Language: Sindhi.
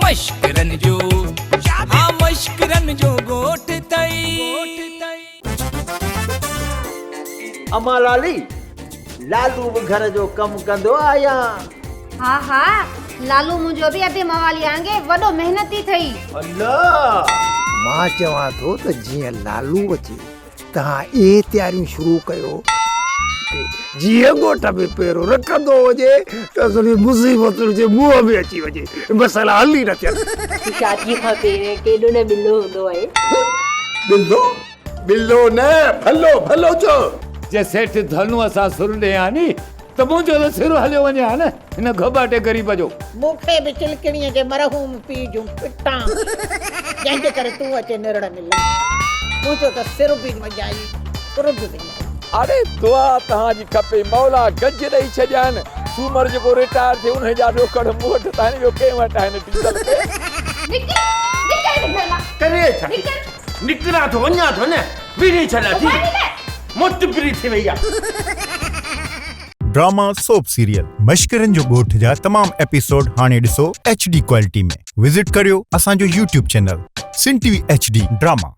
مشڪرن جو ها مشڪرن جو ڳوٺ ٿئي. امان لالي، لالو به گهر جو ڪم ڪندو آ يا؟ ها ها، لالو منهنجو به ادي موالي آنگي وڏو محنتي ٿئي. الله! مان چوان ٿو ته جيئن لالو اچي توهان اهي تياريون شروع ڪيو ته جيئن ڳوٺ ۾ پير رکندو هجي ته سڄي مصيبتن جي منهن ۾ اچي وڃي، مسئلا حل ئي نه ٿين. شاديء کان پهرين ڪيڏو نه ٻلو هوندو آهي. ٻلو؟ ٻلو نه، ڀلو، ڀلو چئو. جي سيٺ ڌنوء سان سر ڏي ها ني ته منهنجو ته سر هليو وڃي ها نه هن گهوٻاٽي غريب جو. مون کي به چلڪڻيء جي مرحوم پيء جون پٽان، جنهن جي ڪري تون اچي نرڙ ۾ لڳين. منهنجو ته سر به وڃائي، پر به وڃائي. اڙي دعا توهان جي کپي مولا گنج ڏئي ڇڏيان سومر جيڪو رٽائر ٿئي انهي جا ڏوڪڙ مون وٽ ته آهن ٻيو ڪنهن وٽ آهن ڊيزل تي. نڪر نڪر هن گهر مان. ڪري ڇا ٿي؟ نڪر. نڪران ٿو وڃان ٿو نه وڙهي ڇڏيان ٿي. متبري ٿي وئي آ. ڊراما سوپ سيريل مشڪرن جو ڳوٺ جا تمام ايپيسوڊ هاڻي ڏسو ايڇ ڊي ڪوالٽي ۾ وزٽ ڪريو اسان جو YouTube channel Sindh T V H D drama.